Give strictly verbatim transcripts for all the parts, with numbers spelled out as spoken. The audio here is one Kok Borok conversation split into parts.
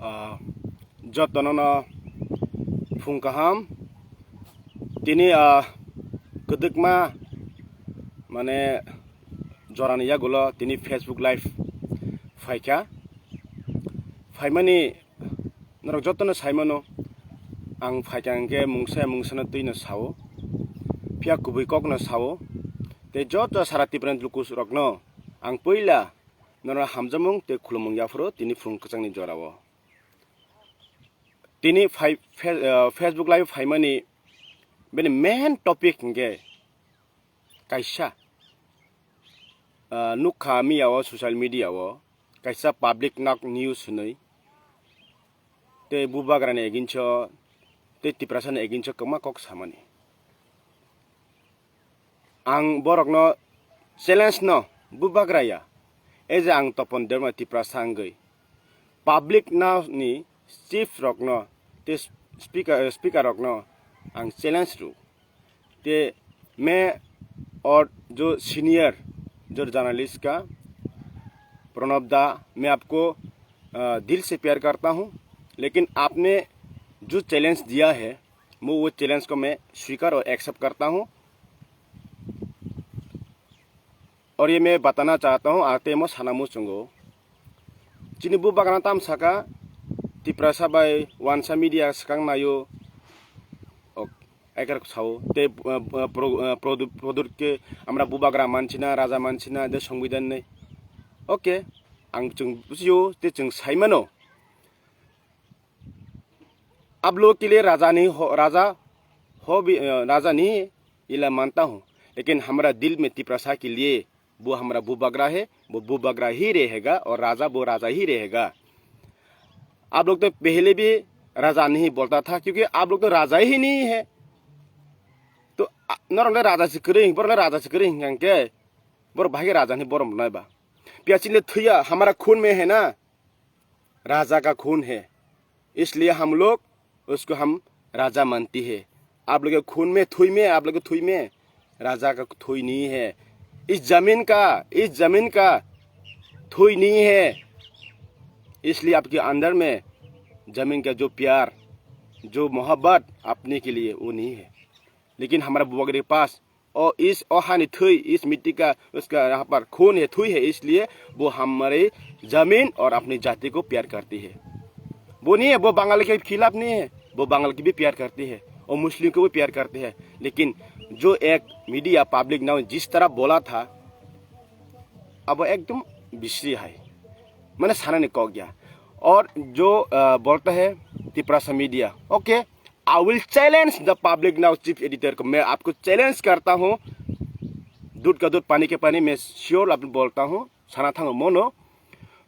Ah, jotono no phung kaham. Tini, ah, kwdwkma, mane, jorani yagulo tini Facebook Live phaikha. Phaimani norok jotono saimano, ang phaikha hwnkhe mungsa mungsano twino sao, phiya kubui kokno sao. Tei joto sara Tipraland lukurokno ang puila norok hamjakmung tei khulumung yaphuru tini phung kwchangni jorao. Tini phai-, fe-, ah, Facebook Live phaimani bini main topic hwnkhe kaisa, ah, nukha miya o social media o kaisa public nak news hinwi tei bubagrani against o tei Tiprasani against o kwbangma kok samani. Ang borokno challenge no bubagra ya, e je ang Topon Debbarma Tiprasa wngwi public nani chief rokno tei speaker, speaker rokno ang challenge rw. Te मैं और जो senior जो जर्नलिस्ट का प्रणब दा, मैं आपको, अ, दिल से प्यार करता हूँ, लेकिन आपने जो चैलेंज दिया है, वो, वो चैलेंज को मैं स्वीकार और एक्सेप्ट करता हूँ। और ये मैं बताना चाहता हूँ, ate mo sana muchungo. Chini bubagrano tam saka, Tiprasa bai wansa media swkang naio. Ok, ekar sao. Te, uh, uh, pro-, uh, produ-, product ke amra bubagra manchina, raja manchina, de songbidan nei. Ok, ang chwng bujio, te chwng saimano. आप लोग के लिए राजा नहीं हो, राजा हो भी, अ, राजा नहीं, इला मानता हूँ, लेकिन हमारा दिल में तिपरासा के लिए वो हमारा बुबागरा है, वो बुबागरा ही रहेगा और राजा वो राजा ही रहेगा। आप लोग तो पहले भी राजा नहीं बोलता था, क्योंकि आप लोग तो राजा ही नहीं है। तो, आ, norok le raja se kwrwi, borok le raja se kwrwi hwnkha hwnkhe, borok bahai khe raja hinwi borom rwnai ba? Piyachini thwiya, hamara khun mein hai na, राजा का खून है, इसलिए हम लोग उसको हम राजा मानती है। आप लोग के खून में, थुई में, आप लोग के थुई में राजा का थुई नहीं है। इस जमीन का, इस जमीन का थुई नहीं है, इसलिए आपके अंदर में जमीन का जो प्यार, जो मोहब्बत अपने के लिए, वो नहीं है। लेकिन हमारा बुआ के पास ओ इस, ओ हानि थुई, इस मिट्टी का, उसका यहाँ पर खून है, थुई है, इसलिए वो हमारे जमीन और अपनी जाति को प्यार करती है। वो नहीं है, वो बंगाली के खिलाफ नहीं है, वो बंगाल की भी प्यार करती है और मुस्लिम को भी प्यार करती है। लेकिन जो एक मीडिया पब्लिक नाउ जिस तरह बोला था, अब वो एकदम बिश्री है, मैंने साना नहीं कह गया। और जो, अ, बोलता है Tiprasa media, okay, I will challenge the public now, chief editor को मैं आपको चैलेंज करता हूँ। दूध का दूध, पानी के पानी, मैं श्योर आपको बोलता हूँ। Sana thango mono,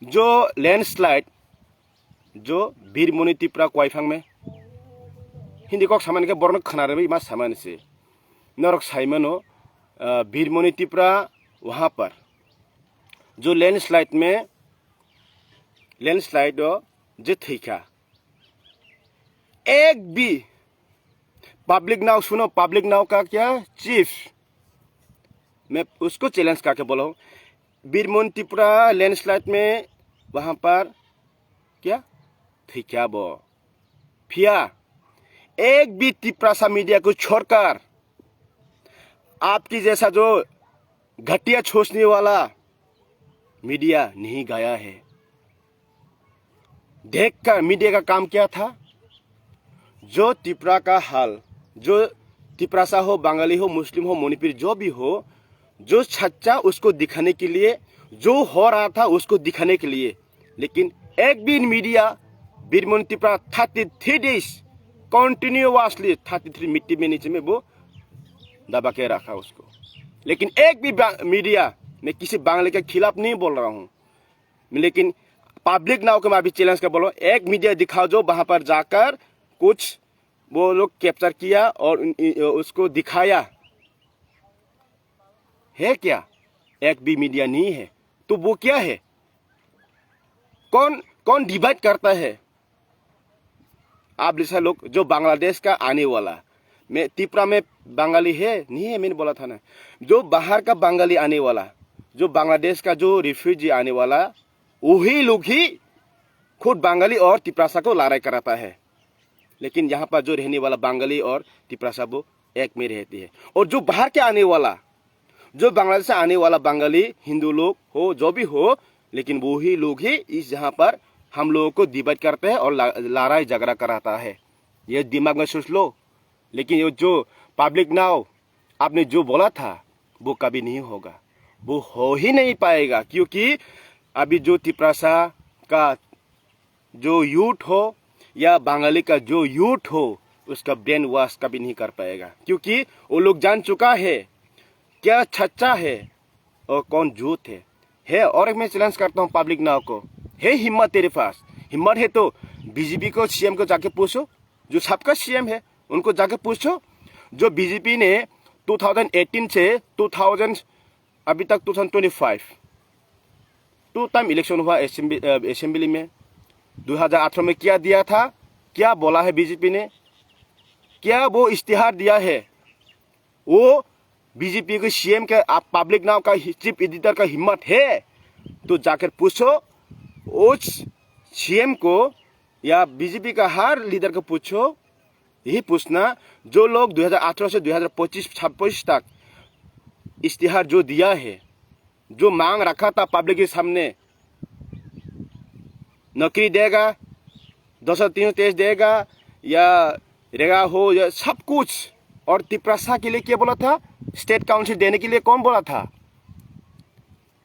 जो लैंडस्लाइड, जो बीरमणि त्रिपुरा क्वाइफांग में, Hindi kok samani khe borok no khna rwui ma samani se. Norok sai mano, अ, बीरमणि त्रिपुरा वहाँ पर जो लैंडस्लाइड में, लैंडस्लाइड o je thwikha, एक भी पब्लिक नाउ सुनो, पब्लिक नाउ का क्या चीफ, मैं उसको चैलेंज करके बोला हूँ, बीरमणि त्रिपुरा लैंडस्लाइड में वहाँ पर क्या थी क्या वो फिया, एक भी तिपरासा मीडिया को छोड़कर आपकी जैसा जो घटिया सोचने वाला मीडिया नहीं गया है। देख कर मीडिया का काम क्या था? जो त्रिपुरा का हाल, जो तिपरासा हो, बंगाली हो, मुस्लिम हो, मणिपुरी जो भी हो, जो सच्चा उसको दिखाने के लिए, जो हो रहा था उसको दिखाने के लिए। लेकिन एक भी मीडिया बीरमणि Tripura thirty three days continuously thirty three मिट्टी में नीचे में वो दबा के रखा उसको। लेकिन एक भी बा-, मीडिया, मैं किसी बांग्ला के खिलाफ नहीं बोल रहा हूँ, लेकिन पब्लिक नाउ को मैं अभी चैलेंज कर बोल रहा हूँ, एक मीडिया दिखाओ जो वहाँ पर जाकर कुछ वो लोग कैप्चर किया और उन, इ-, उसको दिखाया है क्या? एक भी मीडिया नहीं है, तो वो क्या है? कौन, कौन डिवाइड करता है? आप जैसा लोग जो बांग्लादेश का आने वाला, मैं त्रिपुरा में बंगाली है, नहीं है, मैंने बोला था ना, जो बाहर का बंगाली आने वाला, जो बांग्लादेश का जो रिफ्यूजी आने वाला, वही लोग ही खुद बंगाली और तिपरासा को लड़ाई कराता है। लेकिन यहाँ पर जो रहने वाला बंगाली और तिपरासा वो एक में रहते हैं। और जो बाहर के आने वाला, जो बांग्लादेश से आने वाला बंगाली, हिंदू लोग हो, जो भी हो, लेकिन वही लोग ही इस यहाँ पर हम लोगों को डिवाइड करते हैं और ला-, लड़ाई झगड़ा कराता है। ये दिमाग में सोच लो। लेकिन ये जो पब्लिक नाउ आपने जो बोला था, वो कभी नहीं होगा, वो हो ही नहीं पाएगा, क्योंकि अभी जो तिपरासा का जो यूथ हो या बंगाली का जो यूथ हो, उसका ब्रेन वॉश कभी नहीं कर पाएगा, क्योंकि वो लोग जान चुका है क्या सच्चा है और कौन झूठ है। है, और एक मैं चैलेंज करता हूँ पब्लिक नाउ को, है हिम्मत तेरे पास, हिम्मत है तो बीजेपी को, सीएम को जाके पूछो, जो सबका सीएम है, उनको जाके पूछो। जो बीजेपी ने टू थाउजेंड एटीन से टू थाउजेंड, अभी तक two thousand twenty five, two time election हुआ असेंबली, अ, असेंबली में। दो हज़ार अठारह में क्या दिया था, क्या बोला है बीजेपी ने, क्या वो इश्तिहार दिया है? वो बीजेपी के सीएम के, आप पब्लिक नाउ का चीफ एडिटर का हिम्मत है तो जाकर पूछो उस सीएम को या बीजेपी का हर लीडर को पूछो। यही पूछना, जो लोग दो हज़ार अठारह से दो हज़ार पच्चीस छब्बीस तक इश्तिहार जो दिया है, जो मांग रखा था पब्लिक के सामने, नौकरी देगा, दो सौ तीन सौ तेईस देगा, या रेगा हो, या सब कुछ। और तिपरासा के लिए क्या बोला था? स्टेट काउंसिल देने के लिए कौन बोला था?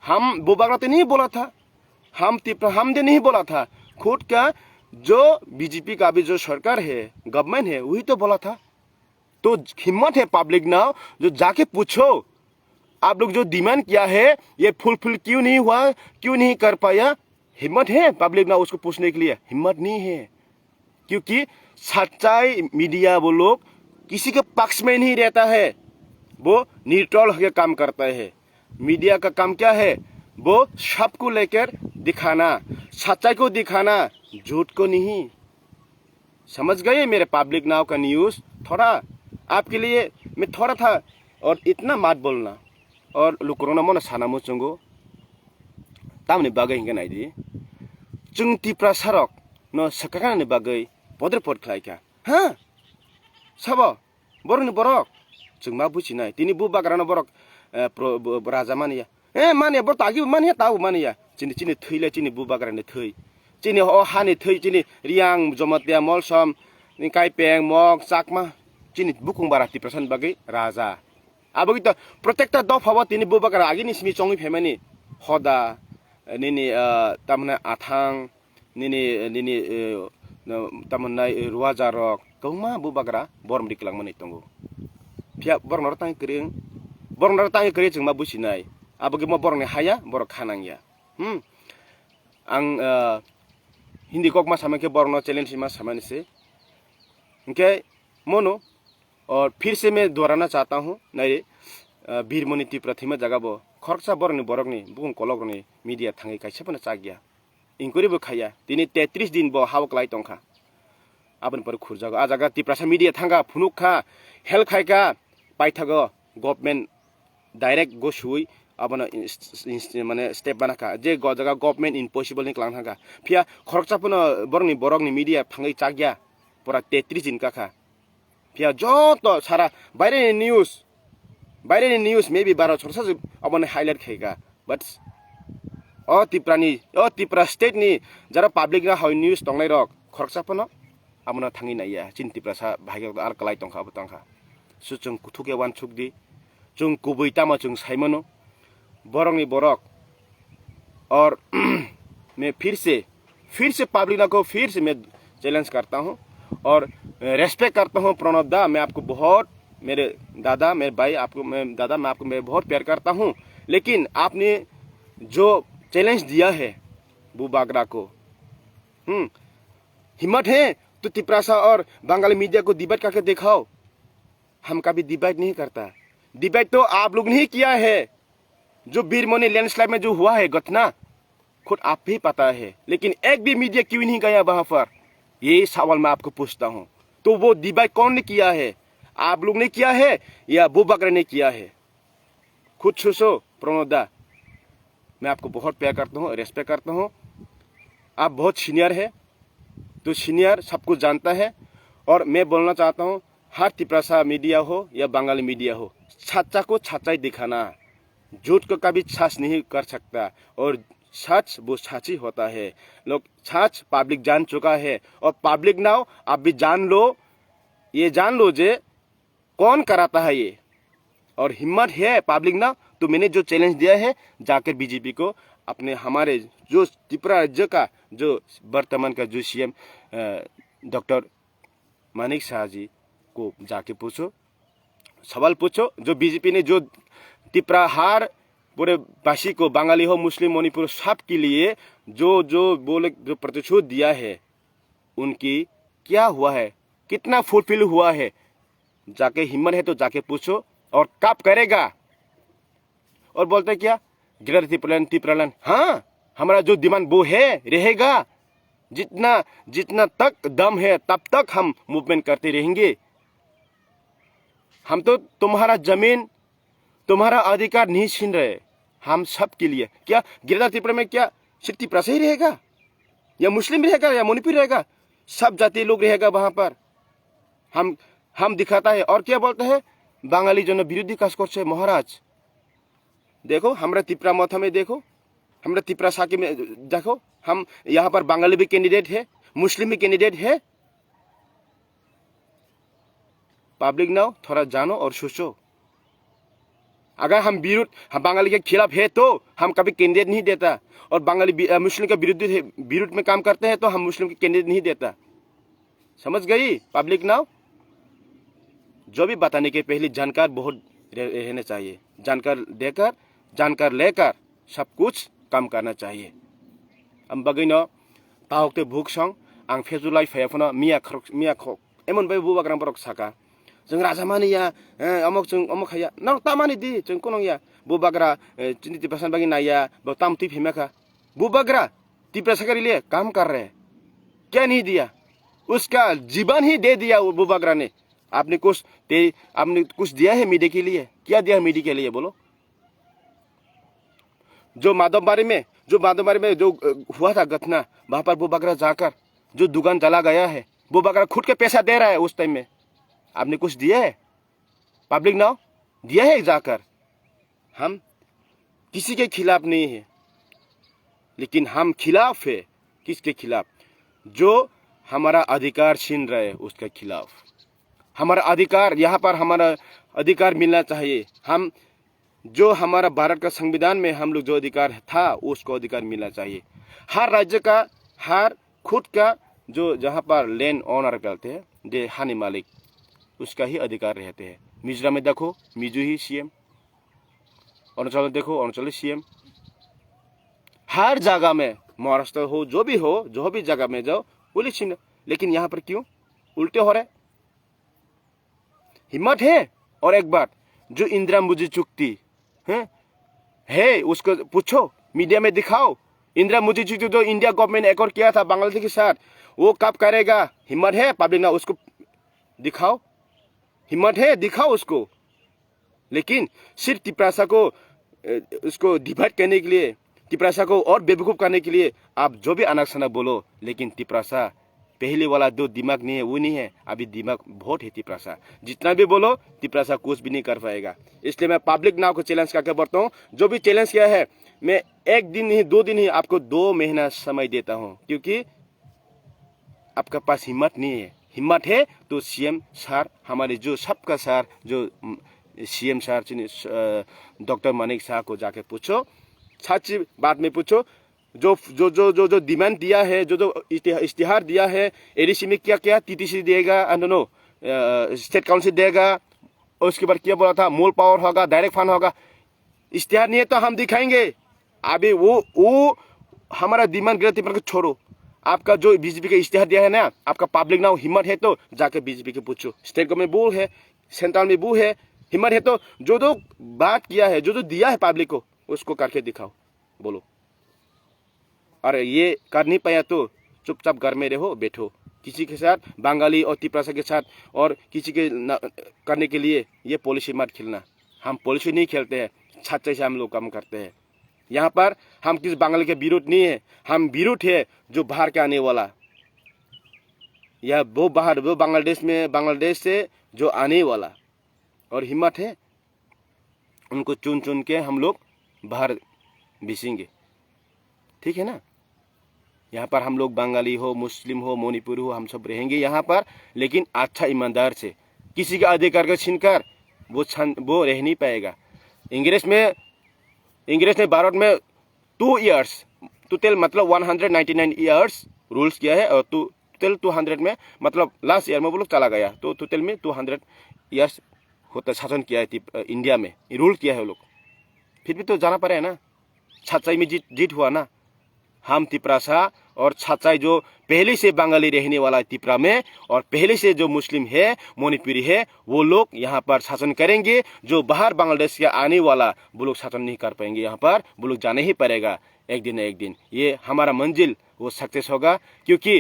हम बुबागरा तो नहीं बोला था, हम तिपरा हम दे नहीं बोला था। खुद का जो बीजेपी का अभी जो सरकार है, गवर्नमेंट है, वही तो बोला था। तो हिम्मत है पब्लिक ना, जो जाके पूछो, आप लोग जो डिमांड किया है, ये फुलफिल क्यों नहीं हुआ, क्यों नहीं कर पाया? हिम्मत है पब्लिक ना उसको पूछने के लिए? हिम्मत नहीं है, क्योंकि सच्चाई मीडिया वो लोग किसी के पक्ष में नहीं रहता है, वो न्यूट्रल होकर काम करता है। मीडिया का काम क्या है? वो सबको लेकर दिखाना, सच्चाई को दिखाना, झूठ को नहीं। समझ गए मेरे पब्लिक नाउ का न्यूज़? थोड़ा आपके लिए मैं थोड़ा था, और इतना मत बोलना। और लुकुरना मना sana muchungo. Tamni bagwi hingke naidi. Chwng Tiprasa rok no swkaknani bagwi podre pod khlai kha. Ha? Sabo? Borokni borok? Chwng ma buchinai. Tini bubagrano borok, eh, pro-, bo-, raja mani ya. Eh, mani ya, bo tagi mani ya, tabo mani ya. Chini, chini thwi le, chini bubagrani thwi. Chini o hani thwi, chini Riang, Jomatia, Molsom, Kaipeng, Mok, Chakma. Chini bukung bara Tiprasani bagwi raja. Abo kito protekta dopha bo tini bubagra agini simi chongwi phaimani. Hoda, nini, ah, tamna athang, nini, nini, eh, no, tamonnai, eh, ruaja rok, kwbangma bubagra borom ri kwlangmani tongo. Phiya borok norok tangwi kwrwi, borok norok tangwi kwrwi chwngma businai. Abo khe mo borokni haya, borok kha nangya. Hmm. Ang, eh, Hindi kok ma samai khe borokno challenge ma samani se. Hingkhe mono, aur phir se main doharana chahta hoon, nai, eh, Birmoni Tipra thwima jaga bo khoroksa borokni borokni bukung kolokrokni media thangwi kaisa phano chakya. Inquiry bo khaiya. Tini tetris din bo hao kwlai tongkha. Aboni pore khurjago. A jaga Tiprasa media thangkha, phunuk kha, help khaikha, paithago government direct go suwi abono ins-, ins-, mane step banakha. Je go jaga government impossible ni kwlang thangkha. Phiya khoroksa phano borokni, borokni media thangwi chakya. Pura tetris din kakha. Phiya joto sara baireni news, baireni news maybe baro chorsa se obono highlight khaika. But o Tiprani, o Tipra state ni jara public na hoi news tongnai rok khoroksa phano abono thangwi naiya. Chini Tiprasa bahai khe ar kwlai tongkha, abo tongkha. So chwng kuthuk ya wansuk di. Chwng kubui tamo chwng saimano. Borokni borok. Aur main phir se, phir se public na ko phir se main challenge karta hoon. Aur, eh, respect karta hoon Pranab da, main aapko bahut, mere dada, mere bhai, aapko, main dada, main aapko, main bahut pyar karta hoon. Lekin aapne jo challenge diya hai Bubagra ko, hmm, himmat hai to Tiprasa aur Bangali media ko divide karke dikhao. हम कभी डिबेट नहीं करता। डिबेट तो आप लोग ने ही किया है। जो बीरमनी लैंडस्लाइड में जो हुआ है घटना, खुद आप ही पता है, लेकिन एक भी मीडिया क्यों नहीं गया वहां पर? यही सवाल मैं आपको पूछता हूँ। तो वो डिबेट कौन ने किया है? आप लोग ने किया है या बुबागरा ने किया है? खुद सोचो प्रणोद दा, मैं आपको बहुत प्यार करता हूँ, रेस्पेक्ट करता हूँ। आप बहुत सीनियर है, तो सीनियर सब कुछ जानता है। और मैं बोलना चाहता हूँ, हर तिपरासा मीडिया हो या बंगाली मीडिया हो, सच्चा को सच्चाई दिखाना, झूठ को कभी सच नहीं कर सकता। और सच वो सच ही होता है। लोग, सच पब्लिक जान चुका है, और पब्लिक नाउ आप भी जान लो, ये जान लो जे कौन कराता है ये। और हिम्मत है पब्लिक ना, तो मैंने जो चैलेंज दिया है, जाकर बीजेपी को, अपने हमारे जो त्रिपुरा राज्य का जो वर्तमान का जो सीएम डॉक्टर मानिक शाह जी को जाके पूछो, सवाल पूछो। जो बीजेपी ने जो त्रिपुरा हर पूरे वासी को, बंगाली हो, मुस्लिम, मणिपुर, सब के लिए जो जो बोले जो प्रतिशोध दिया है, उनकी क्या हुआ है, कितना फुलफिल हुआ है, जाके हिम्मत है तो जाके पूछो। और कब करेगा? और बोलते क्या, ग्रेटर तिप्रालैंड, तिप्रालैंड। हाँ, हमारा जो डिमांड वो है, रहेगा। जितना जितना तक दम है, तब तक हम मूवमेंट करते रहेंगे। हम तो तुम्हारा जमीन, तुम्हारा अधिकार नहीं छीन रहे। हम सब के लिए क्या, ग्रेटर त्रिपुरा में क्या सिर्फ तिपरासा ही रहेगा, या मुस्लिम रहेगा, या मणिपुर रहेगा? सब जाति लोग रहेगा वहां पर। हम हम दिखाता है। और क्या बोलता है, বাঙালি জন্য বিরোধী কাজ করছে মহারাজ। देखो, हमारा तिपरा मथा में देखो, हमारा तिपरासा के में देखो, हम यहाँ पर बंगाली भी कैंडिडेट है, मुस्लिम भी कैंडिडेट है। पब्लिक नाउ, थोड़ा जानो और सोचो। अगर हम विरुद्ध, हम बंगाली के खिलाफ है तो हम कभी कैंडिडेट नहीं देता। और बंगाली बि- अ, मुस्लिम के विरुद्ध है, विरुद्ध में काम करते हैं तो हम मुस्लिम के कैंडिडेट नहीं देता। समझ गई पब्लिक नाउ? जो भी बताने के पहले जानकार बहुत रह- रहना चाहिए। जानकार देकर, जानकार लेकर सब कुछ काम करना चाहिए। Ang bagwi no tahok tei bukhuk song, ang Facebook live phaiya phano miya khorok, miya khok emon bai bubagra borok saka, "Chwng raja mani ya, eh, amok chwng amok khaiya." Norok ta mani di, chwng kunung ya. Bubagra, eh, chini tiprasa bagwi naiya, bo tam twi phima kha. Bubagra, tiprasa ka rile kam kar re. Kya nahi diya? Uska jiban hi de diya bubagra ne. Apni kuch te, apni kuch diya hai media ke liye? Kya diya hai media ke liye bolo? जो माधवबारी में, जो माधवबारी में जो, अ, हुआ था घटना, वहाँ पर वो बकरा जाकर जो दुकान जला गया है, वो बकरा खुद के पैसा दे रहा है उस टाइम में। आपने कुछ दिया है? पब्लिक नाउ दिया है जाकर। हम किसी के खिलाफ नहीं है, लेकिन हम खिलाफ है। किसके खिलाफ? जो हमारा अधिकार छीन रहा है, उसके खिलाफ। हमारा अधिकार, यहाँ पर हमारा अधिकार मिलना चाहिए। हम जो हमारा भारत का संविधान में हम लोग जो अधिकार था, उसको अधिकार मिलना चाहिए। हर राज्य का, हर खुद का जो जहाँ पर लैंड ओनर कहते हैं, जे हानि मालिक, उसका ही अधिकार रहते हैं। मिजोरम में देखो, मिजो ही सीएम, अरुणाचल में देखो, अरुणाचल ही सीएम। हर जगह में, महाराष्ट्र हो, जो भी हो, जो भी जगह में जाओ, पुलिस छीन। लेकिन यहाँ पर क्यों उल्टे हो रहे? हिम्मत है। और एक बात, जो इंदिरा मुझे चुक्ति है, है, उसको पूछो, मीडिया में दिखाओ। इंदिरा मुझे चुक्ति जो इंडिया गवर्नमेंट एकॉर्ड किया था बांग्लादेश के साथ, वो कब करेगा? हिम्मत है पब्लिक ना, उसको दिखाओ। हिम्मत है, दिखाओ उसको। लेकिन सिर्फ तिपरासा को, अ, उसको डिवाइड करने के लिए, तिपरासा को और बेवकूफ़ करने के लिए आप जो भी अनाप शनाप बोलो, लेकिन तिपरासा पहले वाला जो दिमाग नहीं है, वो नहीं है। अभी दिमाग बहुत है तिपरासा। जितना भी बोलो, तिपरासा कुछ भी नहीं कर पाएगा। इसलिए मैं पब्लिक नाउ को चैलेंज करके बोलता हूँ, जो भी चैलेंज किया है, मैं एक दिन नहीं, दो दिन ही, आपको दो महीना समय देता हूँ, क्योंकि आपका पास हिम्मत नहीं है। हिम्मत है तो सीएम सर, हमारे जो सबका सर, जो, उम, सीएम सर, चीनी, अ, डॉक्टर मानिक शाह को जाके पूछो, सच्ची बात में पूछो। जो, जो, जो, जो, जो डिमांड दिया है, जो, जो इश्तिहा-, इश्तिहार दिया है, एडीसी में क्या क्या टीटीसी देगा, I don't know, a, state council देगा, और उसके बाद क्या बोला था, मूल पावर होगा, डायरेक्ट फंड होगा, इश्तिहार नहीं है तो हम दिखाएंगे। अभी वो, वो हमारा डिमांड गलत पर छोड़ो। आपका जो बीजेपी का इश्तिहार दिया है ना, आपका पब्लिक ना हिम्मत है तो जाके बीजेपी के पूछो। स्टेट गवर्नमेंट वो है, सेंट्रल में वो है, हिम्मत है तो जो जो बात किया है, जो जो दिया है पब्लिक को, उसको करके दिखाओ, बोलो। और ये कर नहीं पाया तो चुपचाप घर में रहो, बैठो। किसी के साथ, बंगाली और तिपरासा के साथ और किसी के ना, करने के लिए ये पॉलिसी मत खेलना। हम पॉलिसी नहीं खेलते हैं, सच्चाई से हम लोग काम करते हैं। यहाँ पर हम किस बंगाली के विरोध नहीं है, हम विरोध है जो बाहर के आने वाला, या वो बाहर, वो बांग्लादेश में, बांग्लादेश से जो आने वाला और हिम्मत है, उनको चुन चुन के हम लोग बाहर भेजेंगे। ठीक है ना? यहाँ पर हम लोग बंगाली हो, मुस्लिम हो, मणिपुरी हो, हम सब रहेंगे यहाँ पर, लेकिन अच्छा ईमानदार से। किसी का अधिकार का छीनकर वो छन-, वो रह नहीं पाएगा। अंग्रेज में, अंग्रेज ने भारत में टू ईयर्स, टोटल मतलब one hundred ninety nine years rules किया है, और टू, टोटल टू हंड्रेड में, मतलब लास्ट ईयर में वो लोग चला गया, तो टोटल में टू हंड्रेड ईयर्स होता शासन किया है तिप-, अ, इंडिया में, रूल किया है वो लोग। फिर भी तो जाना पड़े है ना, सच्चाई में जीत, जीत हुआ ना। हम तिपरासा और सच्चाई जो पहले से बंगाली रहने वाला है तिपरा में और पहले से जो मुस्लिम है, मणिपुरी है, वो लोग यहाँ पर शासन करेंगे। जो बाहर बांग्लादेश के आने वाला, वो लोग शासन नहीं कर पाएंगे यहाँ पर, वो लोग जाना ही पड़ेगा एक दिन ना एक दिन। ये हमारा मंजिल वो सक्सेस होगा, क्योंकि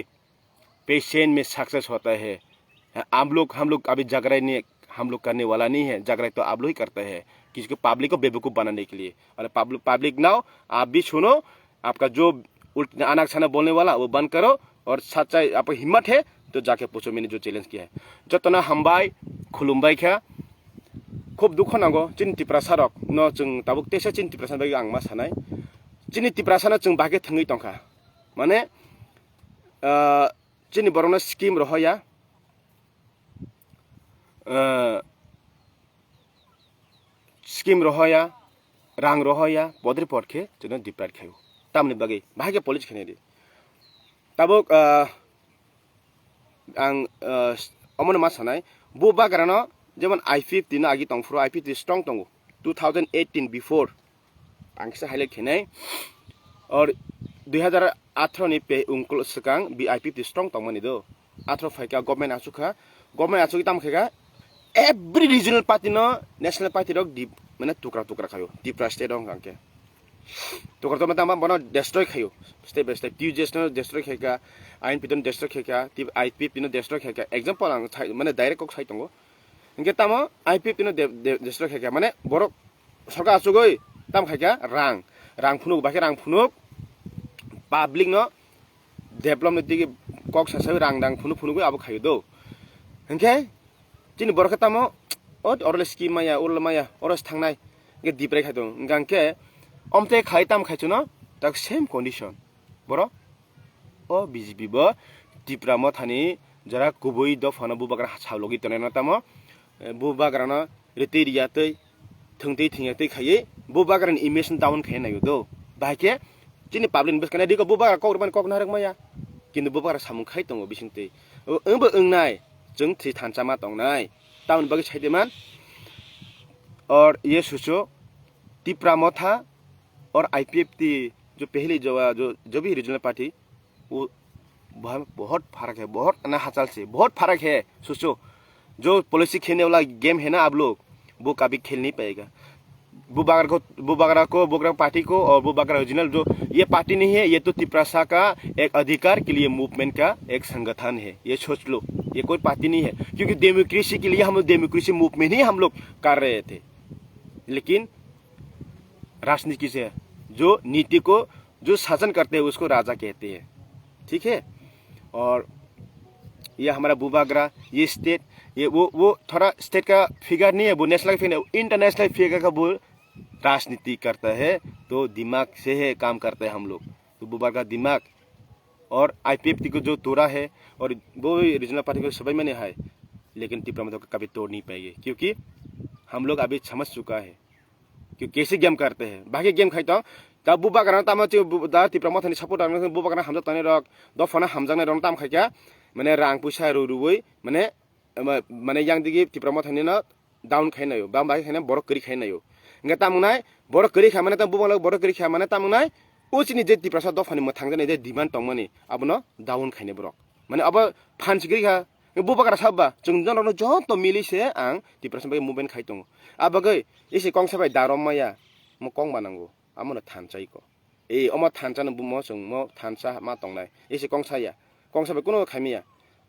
पेशेंट में सक्सेस होता है। हम लोग, हम लोग अभी झगड़ा नहीं, हम लोग करने वाला नहीं है, झगड़ा तो आप लोग ही करता है, किसी को, पब्लिक को बेवकूफ़ बनाने के लिए। और पब्लिक, पब्लिक नाउ, आप भी सुनो, आपका जो उल्ट-, अनाक छनाक बोलने वाला वो बंद करो और सच्चाई, आपको हिम्मत है तो जाके पूछो, मैंने जो चैलेंज किया है। Jotona hambai, khulumbai kha. Khub dukho nango chini Tiprasa rok no, chwng tabuk teisa chini Tiprasa bagwi ang ma sanai. Chini Tiprasa no chwng bahai khe thwngwi tongkha. Mane, ah, chini borokno scheme rohoya, ah, scheme rohoya, rang rohoya, bodri pot khe chwngno deprive khaio. Tamni bagwi bahai khe policy khainai di. Tabuk, ah, ang, ah, omono ma sanai, bubagrano jemon I P F T no agi tongphuru, I P F T strong tongo two thousand eighteen before. Ang kisa highlight khainai. Or dui hazar atharo ni pe ungkul swkang B I P T strong tongmani do. Atharo phaikha government achukha, government achugwi tamo khaikha, every regional party no national party rok di, mane tukra tukra khaio, Tipra state rok hwnkhe. Tukra tukra tamo bono destroy khaio, step by step. T U J S no destroy khaikha, I N P T no destroy khaikha, T-, I P F T no destroy khaikha. Example ang sai, mane direct kok sai tongo. Hingke tamo I P F T no de-, de-, destroy khaikha, mane borok sorkar achugwi tam khaikha rang, rang phunuk, bahai khe rang phunuk, public no develop ni digi kok sasawi rang rang phunuk phunugwi abo khaio do. Hingke chini borok khe tamo, o, oro le scheme maya, oro le maya, oro se thangnai, hingke deprive khai tongo. Hingke omte khai tam khai chuno, tak same condition. Borok o B J P bo Tipra Mothani jora kubui dophano bubagra salogwi tongnai no tamo, eh, bubagrano ritwi riyatwi, thwngtwi thwngyaktwi khaiwi bubagrani image no down khaina naio do. Bahai khe chini public ni bwskango diko bubagra kok rwmani kok narwk maya. Kintu bubagra samung khai tongo bisingtwi. O, wngbo wngnai, chwng thwi thansa ma tongnai. Tamoni bagwi sai de man, और ये सोचो, तिपरा मोथा और आईपीएफटी जो पहली जो, जो, जो भी रीजनल पार्टी, वो बहुत, बहुत फर्क है, बहुत ना हाचाल से, बहुत फर्क है। सोचो, जो पॉलिसी खेलने वाला गेम है ना आप लोग, वो कभी खेल नहीं पाएगा। बुबागरा को, बुबागरा को, बुबागरा पार्टी को और बुबागरा रीजनल जो, ये पार्टी नहीं है, ये तो तिपरासा का एक अधिकार के लिए मूवमेंट का एक संगठन है। ये सोच लो, ये कोई पार्टी नहीं है, क्योंकि डेमोक्रेसी के लिए हम लोग डेमोक्रेसी मूवमेंट ही हम लोग कर रहे थे। लेकिन राजनीति से, जो नीति को जो शासन करते हैं, उसको राजा कहते हैं। ठीक है? और ये हमारा बुबागरा, ये स्टेट, ये वो, वो थोड़ा स्टेट का फिगर नहीं है, वो नेशनल फिगर, इंटरनेशनल फिगर का वो राजनीति करता है, तो दिमाग से है काम करता है हम लोग। तो बुबागरा दिमाग और आईपीएफटी को जो तोड़ा है, और वो भी रीजनल पार्टी को सबै माने है, लेकिन तिपरा मोथा को कभी तोड़ नहीं पाएगी, क्योंकि हम लोग अभी समझ चुका है। Kyo kesi game karte hai, bahai khe game khai tong. Ta bubagrano tamo chini da Tipra Mothani support rok, bubagrano hamjak tongnai rok, dophano hamjaknai rok tam khai kha, mane rang puisa rw rwwi, mane, ma-, mane yang digi Tipra Mothani no down khai naio, bang bahai khe borok kwrwi khai naio. Hingke tamo nai, borok kwrwi kha mane, tamo bubagno borok kwrwi kha mane tamo nai, o chini je Tiprasa dophani mwthang jani je demand tongmani, abono down khainai borok. Mane abo phan sikri kha, bubagra saba, chwng jono joto mili se ang Tiprasa bai movement khai tongo. Abagwi isi kongsa bai da rom maya, mo kong ba nango, amo no thansa iko. E, omo thansa no bumo chwng mo thansa ma tongnai. Isi kongsa ya, kongsa bai kuno khai maya.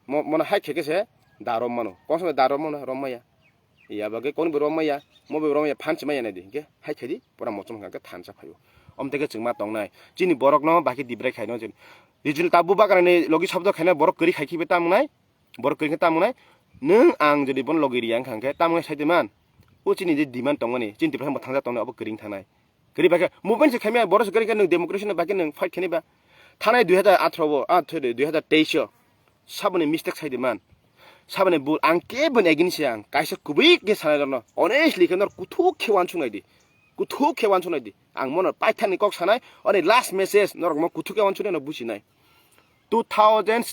Mo, mono hai khe khe se da rom mano, kongsa bai da rom mano, rom maya. Ya bagwi kokni bo romaya, mo bo romaya, phan se maya nai di, hingke hai khaidi, pura mochom hingke thansa phaio. Om teke chwngma tongnai. Chini borokno baki dibrai khaino chini. Regional ta bubagrani logi sabdo khaina borok kwrwi khai khibi tamungnai, borok kwrwi khe tamungnai. Nwng ang jodi bono logi riya wngkha hingke tamungnai sai de man. O chini je demand tongmani, chini Tiprasa mwthangsa tongnai, obo kwrwi wngthanai. Kwrwi bai khe movement se khaimya, borok se kwrwi khe nwng democracy ni bagwi nwng fight khaini ba. Thanai dui hazar atharo o, ah, thoi de, dui hazar teis o. Saboni mistake sai de man. Saboni bul, ang kebo ni against ya, ang kaisa kubui khe sanai rokno. Honestly khe nor kuthuk khe wansuk nai di. Kuthuk khe wansuk nai di. Ang mono paithak ni kok sanai, oni last message norok mo kuthuk khe wansuk nai no buji nai. Two thousand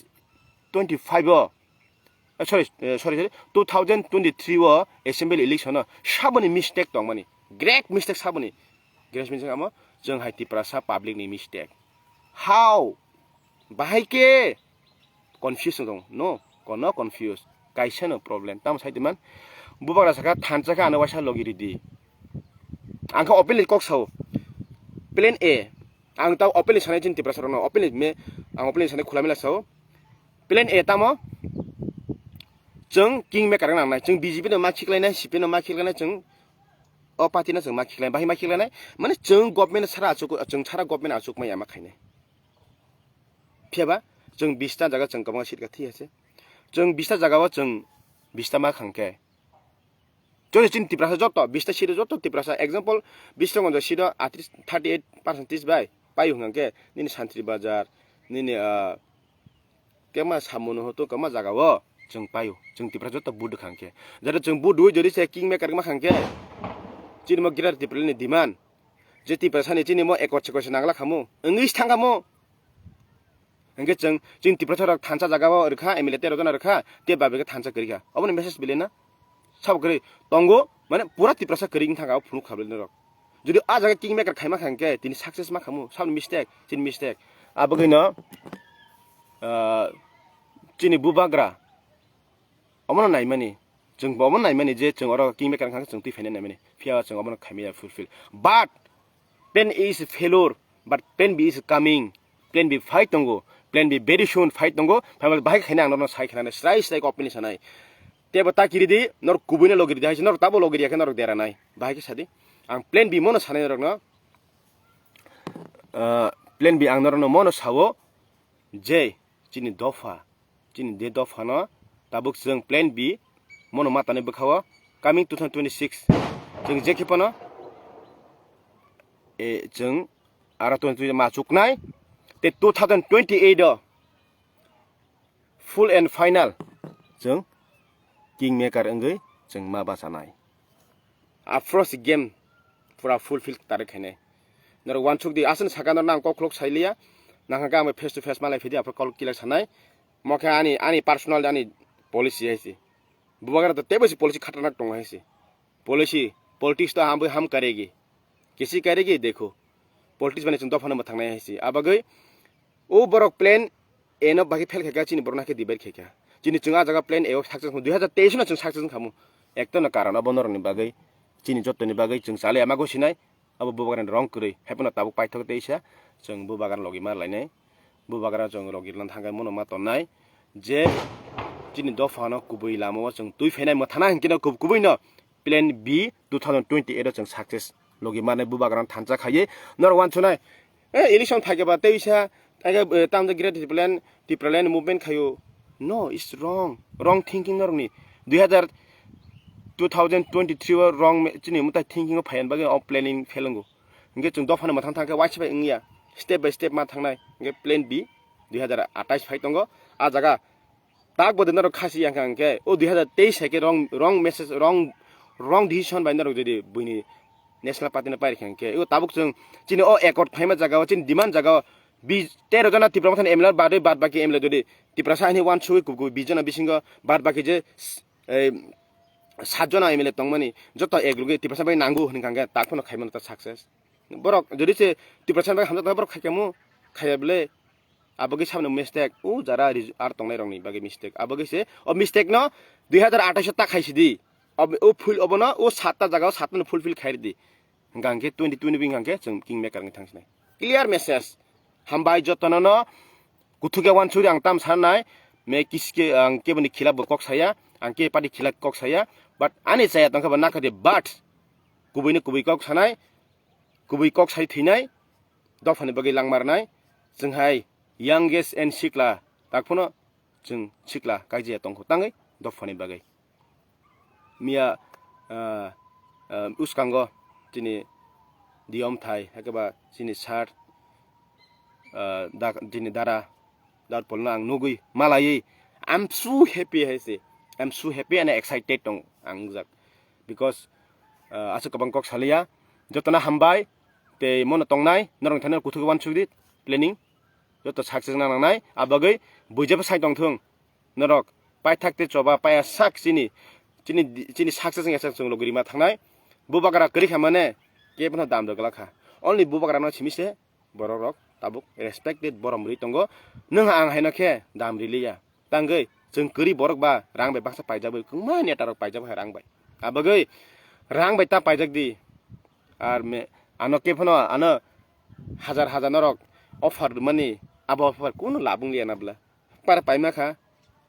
twenty-five o, eh, sorry, eh, sorry, sorry, two thousand twenty-three o assembly election o saboni mistake tongmani. Great mistake saboni. Great mistake amo chwng hai Tiprasa public ni mistake. How? Bahai khe confuse wng tong. No, kono confuse. Kaisa no problem. Tamo sai man. Bubagra saka thansa kha ano waisa logi ridi. Ang kha openly kok sao. Plan A. Ang tao openly sanai chini Tiprasa rokno. Openly me, ang openly sanai khula mela sao. Plan A tamo? Chwng kingmaker wng nangnai. Chwng B J P no ma khiklainai, C P M no ma khiklainai, chwng o party no chwng ma khiklainai. Bahai ma khiklainai. Mane chwng government sara achuk, chwng sara government achuk maya ma khainai. Phiya ba chwng bista jaga chwng kwbangma seat ka thwi ase. Chwng bista jaga o chwng bista ma khang khe. Chwng chini Tiprasa joto, bista seat o joto Tiprasa. Example, bista gonjo seat o atris, thirty eight percentage bai pai hwnkha khe nini Santri Bazar, nini, ah, kema samono hoto kema jaga o chwng paio. Chwng Tiprasa joto vote khang khe. Jara chwng vote dui jori se kingmaker ma khang khe. Chini mo Greater Tipraland ni demand. Je Tiprasa ni chini mo ekot sekot se nangla khamu. Wngwi thang khamu. Hingke chwng, chini Tiprasa rok thansa jaga o rwkha, M L A tero jona rwkha, tei babe khe thansa kwrwi kha. Obono message belai na? Sabo kwrwi tongo, mane pura Tiprasa kwrwi wng thang kha o phunuk kha belai norok. Jodi a jaga kingmaker khaima kha hingke, tini success ma khamu, saboni mistake, chini mistake. Abagwino, ah, chini bubagra, omono naimani, chwng bo omono naimani je chwng oro kingmaker wngkha khe chwng twi phainai naimani. Phiya chwng omono khaimaya fulfill. But plan A is failure, but plan B is coming. Plan B phai tongo. Plan B very soon phai tongo. Phai bahai khaina ang norno sai khainani srai srai kok pini sanai. Tebo ta kiri di, nor kubuino logiri di haise, nor tabo logiri yakhe nor deranai. Bahai khe sadi. Ang plan B mono sanai norokno. Ah, plan B ang norokno mono sawo. Je chini dopha, chini de dophano tabuk chwng plan B mono matani bwkhao coming two thousand twenty-six chwng je khe phano, e, chwng aro twenty ma chuknai, tei two thousand twenty-eight o full and final chwng kingmaker wngwi chwng ma bachanai. Approach game pura fulfill tare khainai. Norok wansuk di, aswk saka norok nang kok khulok sailiya, nang hwnkhe ang bai face to face malai phidi, aphuru kok clear sanai. Mo khe ani, ani personal, ani policy hai se. Bubagra to teibo se policy khatarnak tongo hai se. Policy, politics to ham, ham karegi. Kisi karegi, dekho. Politics bani chwng dophano mwthangnai hai se. Abagwi o borok plan A no bagwi fail khaikha, chini borok no khe divide khaikha. Chini chwng ah jaga plan A o success wngkha, dui hazar teis no chwng success wngkhamu. Ekta no karon abo norokni bagwi, chini jottoni bagwi chwng chale ama gwi sinai, abo bubagrani rong kwrwi. Haiphano tabuk paithok teisa chwng bubagrani logi ma lainai. Bubagra chwng logi rwna thangkhe mono ma tonnai. Je chini dophano kubui lama o chwng twi phainai mwthana hinkhe no kub-, kubui no plan B two thousand twenty-eight o chwng success logi mane bubagrano thansa khaiwi norok wansuknai. Eh, election phaikhe ba teisa, phaikhe, eh, tamo Greater Tipraland, Tipraland movement khaio. No, it's wrong. Wrong thinking norokni. Dui hazar, two thousand twenty-three o wrong me-, chini mwtai thinking o phaiya bagwi o planning fail wngo. Hinkhe chwng dophano mwthang thangkhe waisa bai wngya. Step by step ma thangnai. Hinkhe plan B dui hazar atais phai tongo. A jaga tak bo de norok khasi yang kha hwnkhe, o dui hazar teis hai khe wrong, wrong message, wrong, wrong decision bai norok jodi buini National Party no pairikha hwnkhe, o tabuk chwng chini o accord phaima jaga o, chini demand jaga o, bi-, tero jona Tipra Motha ni M L A badwi bad baki M L A jodi Tiprasa haini wansugwi kubui bis jona bisingo bad baki je, ei, sat jona M L A tongmani joto ek rwgwi Tiprasa bai nango hwnkha hwnkhe tak phano khaimano ta success. Borok jodi se Tiprasa bai hamjak borok khaikhamu, khaiya bwle. Abagwi saboni mistake, o jara ri-, ar tongnai rokni bagwi mistake. Abagwi se o mistake no dui hazar atais o ta khaisidi. Ob-, o full obono o satta jaga o satta no fulfill khairidi. Hwnkha hwnkhe twenty twenty bini hwnkha hwnkhe chwng kingmaker wngwi thangsinai. Clear message. Hambai jotono no kuthukya wansuri ang tam sanai. Me kiske ang keboni khilap bo kok saya. Ang khe party khilak kok saya, but ani chaya tongkha ba nakha de, but kubui ni kubui kok sanai, kubui kok sai thinai, dophani bagwi langmarnai, chwng hai youngest and sikla, tak phano chwng sikla kaijiya tongkho tangwi dophani bagwi. Miya, ah, ah, uskango chini diyom thai, hakhe ba chini sir, ah, da-, chini dara, Dad Polno ang nugwi malaiwi, "I'm so happy," hai se. "I'm so happy and excited tong ang jak." Because, ah, aswk kwbang kok saliya. Jotono hambai, tei mono tongnai, norok thani kuthuk wansuk di, planning. Joto success na nangnai, abagwi buijaba sai tongthung. Norok paithak tei choba paya sak chini, chini, chini success wngya sak chwng logirima thangnai. Bubagra kwrwi kha mane, kebono dam rwgwlak kha. Only bubagrano simi se, borok rok tabuk respected borom rwi tongo. Nwng ang haino khe dam riliya. Tangwi chwng kwrwi borok ba rang bai baksa paijagwi kwbangma neta rok paijak hai rang bai. Abagwi rang bai ta paijak di. Ar me, ano kebono ano hajar hajar norok offer rwmani abo offer kuno labung liya na bwla. Para paima kha,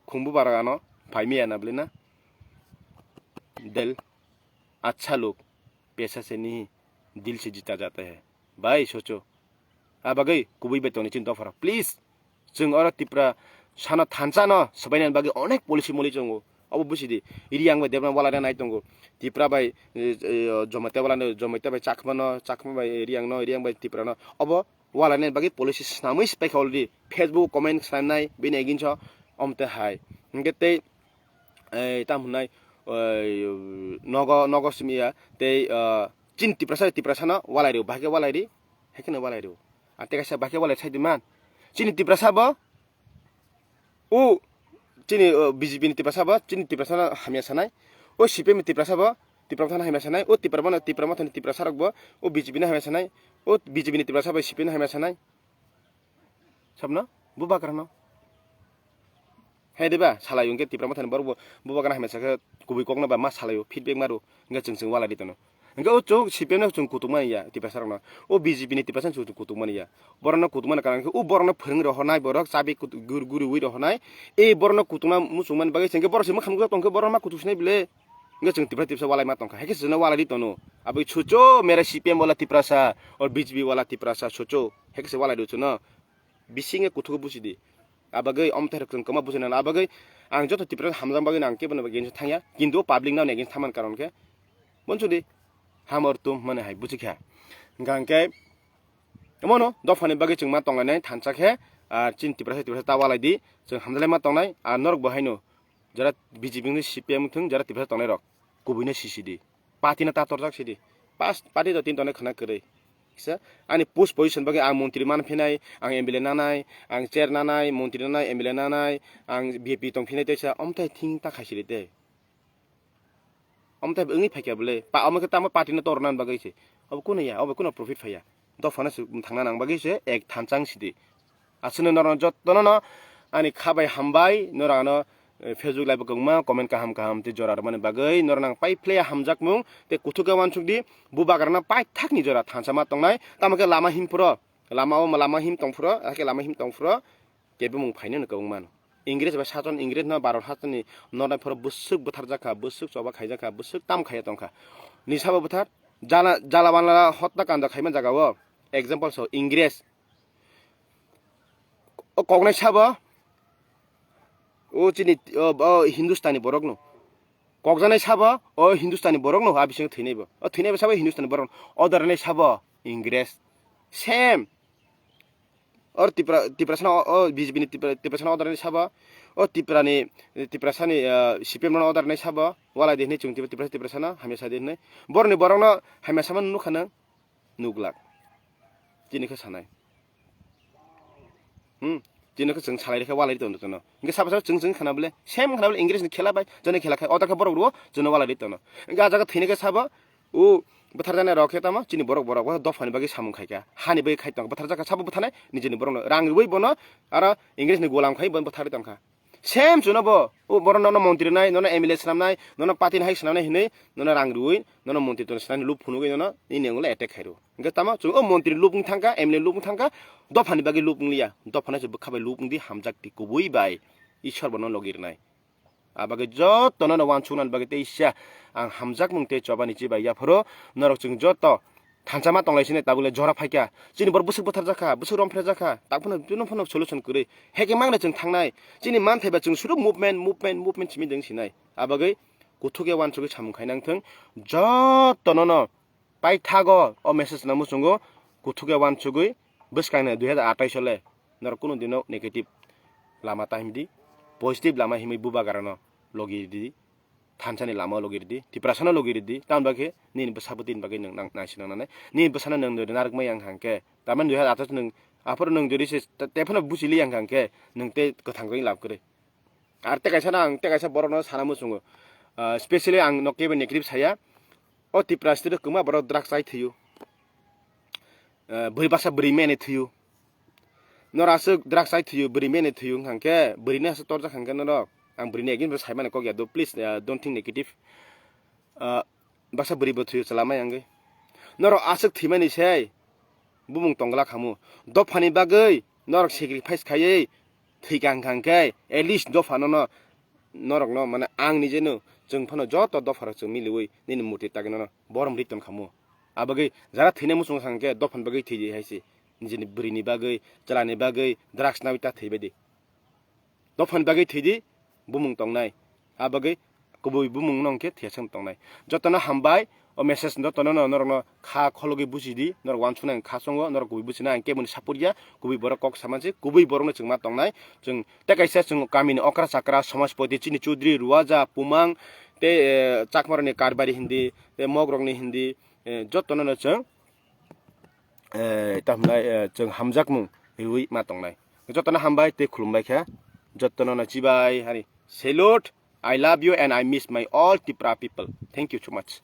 khumbu bara ano paimiya na bwle na. Del, acha log, pesa se nahi, dil se jita jata hai. Bhai, socho. Abagwi kubui bai tongni chini dophara. Please, chwng oro Tripura sano thansa no swbainani bagwi onek policy moli tongo. Obo busi di. Riyang bai Debbarma wala nai tongo. Tripura bai, eh, eh, Jamatia wala no, Jamatia bai Chakma no, Chakma bai Riyang no, Riyang bai Tripura no. Obo wala nai bagwi policy snamwi spek already. Facebook comment snamnai bini against o omte hai. Hingke tei, eh, tam hwnai, eh, nogo, nogo simi ya. Tei, eh, chini Tiprasa, Tiprasa no walai rw, bahai khe walai ri, hai kheno walai rw. Ate kaisa bahai khe walai sai di man. Chini Tiprasa bo, O chini, o, B J P ni Tiprasa bo, chini Tiprasa no hamya sanai. O C P M ni Tiprasa bo, Tipra Motha no hamya sanai. O Tipra Motha, Tipra Motha ni Tiprasa rok bo, o B J P no hamya sanai. O B J P ni Tiprasa bo C P M no hamya sanai. Sabno, bubagra no. Hai diba, salai hwnkhe Tipra Motha ni borok bo, bubagra no hamya sakhe kubui kok no ba ma salai o, feedback maro. Hingke chwng chwng walai di tono. Hingke o chwng C P M no chwng kutung mani ya, Tiprasa rok no. O B J P ni Tiprasa no chwng kutung mani ya. Borok no kutung mani karon khe o borok no phwrwng rohornai borok, chabi kut-, gur-, guriwi rohornai. E borok no kutungna muchung mani bagwi chwng khe borok se mwkhang nukjak tong khe borok ma kutung sinai bile. Hingke chwng Tiprasa Tiprasa walai ma tong kha. Hai khe chwng no walai di tono. Aboni socho mere C P M wala Tiprasa, or B J P wala Tiprasa socho. Hai khe se walai di chwng no. Bisinge kuthuk busi di. Abagwi omthe rok chwng kwma businani abagwi ang joto Tiprasa hamjak bagwi ang kebo no against thangya, kintu public nani against thaman karon khe bonso di hamor tum mane hai busi kha. Hingkha hingkhe omono dophani bagwi chwng ma tonglainai thansa khe, ah, chini Tiprasa Tiprasa ta walai di, chwng hamjalaima tongnai, ah, norok bo haino jara B J P ni C P M thung jara Tiprasa tongnai rok kubui no sisi di. Party no ta torjak sidi. Pas party do tin tone khana kwrwi. Kisa ani post position bagwi ang montri man phinai, ang M L A nanai, ang chair nanai, montri nanai, M L A nanai, ang V P tong phinai teisa omtai thing ta khai sidi te. Omtai wngwi phaikya bwle. Pa omo khe tamo party no torna bagwi se. Obo kuno ya, obo kuno profit phaiya. Dophano se thangna nang bagwi se ek thansa wng sidi. Aswkno norok jotono no ani kha bai hambai, norok ano, eh, Facebook live o kwbangma comment kaham kaham tei jora rwmani bagwi norok nang pai phle hamjakmung tei kuthuk khe uansuk di, bubagrano paithakni jora thansa ma tongnai, tamo khe lama himphuro, lama o lama him tongphuro, hakhe lama him tongphuro, kebemung phainani kwbangma no. Ingres bai sason, Ingres no Bharat hasteni nornai phoro bwswk bwtharjak kha, bwswk choba khaijak kha, bwswk tam khaiya tong kha. Nisa bo bwthar, jala, jala banla hotna kanda khaima jaga o, example so, Ingres, o koknai sabo, o chini, o, o Hindustani borokno. Kokjaknai sabo, o Hindustani borokno, a bisingo thwinaibo. O thwinaibo sabo Hindustani borok. Order rwnai sabo, Ingres. Same. Or Tipra, Tiprasano, o B J P ni Tipra, Tiprasano order rwnai sabo. O Tiprani, Tiprasani, ah, C P M no order rwnai sabo. Walai di hinwi chwng Tipra, Tiprasa, Tiprasano, hamya sa di hinwi. Borokni borokno hamya sama nukha nang. Nuglak. Chini khe sanai. Hmm. Chini khe chwng salai rikha walai rito no. Hingke sabo sabo chwng chwng khana bole. Same khana bole English ni khela bai. Jone khela khai. Oda khe borok ruo. Jone walai rito no. Hingke a jaga thwini khe sabo. O bwthar jani rok khe tamo. Chini borok borok. Bo dophani bagwi samung khai kha. Hani bagwi khai tong. Bwthar jaka sabo bwthanai. Nijini borok no. Rang rwi bono. Aro English ni golam khai bono bwthar tong kha. Same chuno bo, o borok nono montri nai, nono M L A swnamnai, nono party ni hai swnamnai hinwi, nono rang rwui, nono montri tongna swnamnai lup phunugwi nono, nini yango le attack khairo. Hingke tamo chwng o montri lup wng thangkha, M L A lup wng thangkha, dophani bagwi lup wng liya, dophano se bwkha bai lup wng di hamjak di kubui bai, Ishwar bono logi rwnai. Abagwi jotono no wansuknani bagwi teisa ang hamjakmung tei chobani chibai yaphoro norok chwng joto thansa ma tonglai sini tabukle jora phaikha. Chini borok bwswk bwtharjakha, bwswk romphrejakha, tak phano bino phano solution kwrwi. Heke mangna chwng thangnai. Chini manthai ba chwng suru movement, movement, movement simi deng sinai. Abagwi kuthuk ya wansugwi samung khainang thung. Jotono no paithago o message no muchungo kuthuk ya wansugwi bwskangni dui hazar atais le norok kunu dino negative lama ta himdi, positive lama himwi bubagrano logi ridi, thansani lama logi ridi, tiprasano logi ridi, tamni bagwi nini bwsa bwtwini bagwi nwng nang-, nangsinang nanai. Nini bwsano nwng jodi narwkmai yang hangkhe, tamani dui hazar atais nwng, aphuru nwng jodi se te-, tephano buchili yang hangkhe, nwng tei kwthang kwrwi lab kwrwi. Ar tei kaisa no ang tei kaisa borok no sana muchungo. Ah, specially ang no kebo negative saya. O Tripura state o kwma borok drugs chai thwiyo. Ah, bwrwi baksa bwrwi mene thwiyo. Nor aswk drugs chai thwiyo, bwrwi mene thwiyo hwnkha khe, bwrwi no aswk torjak hwnkha khe norok. Ang bwrwi ni against bo sai mani kok ya do, please, ah, don't think negative. Ah, baksa bwrwi bo thwiyo chwla mai angwi. Norok aswk thwimani sei bumung tongla khamu. Dophani bagwi norok sacrifice khaiwi thwikha hwnkha khe at least dophano no norokno mane ang nijeno chwng phano joto dopharok chwng miliwi nini murti tagwi nono borom ri ton khamu. Abagwi jara thwina muchung hwnkha khe dophani bagwi thwidi hai se. Nijini bwrwini bagwi, chwlani bagwi, drugs nawi ta thwibaidi. Dophani bagwi thwidi, bumung tongnai. A bagwi kubui bumung no hwnkhe thwiyasang tongnai. Jotono hambai, o message jotono no norokno kha khologwi bujidi, norok wansuknai kha chongo, norok kubui bujina ang keboni support ya, kubui borok kok samansi, kubui borokno chwng ma tongnai. Chwng tei kaisa chwng kamini okra chakra, somajpoti, chini chudri, ruwaja, pumang, tei, eh, chakmarokni karbari hindi, tei mogrokni hindi, eh, jotono no chwng eh, tamo hwnlai, eh, chwng hamjakmung riwi ma tongnai. Jotono hambai tei khulumbai kha. Jotono no chibai hani salute. I love you and I miss my all Tipra people. Thank you so much.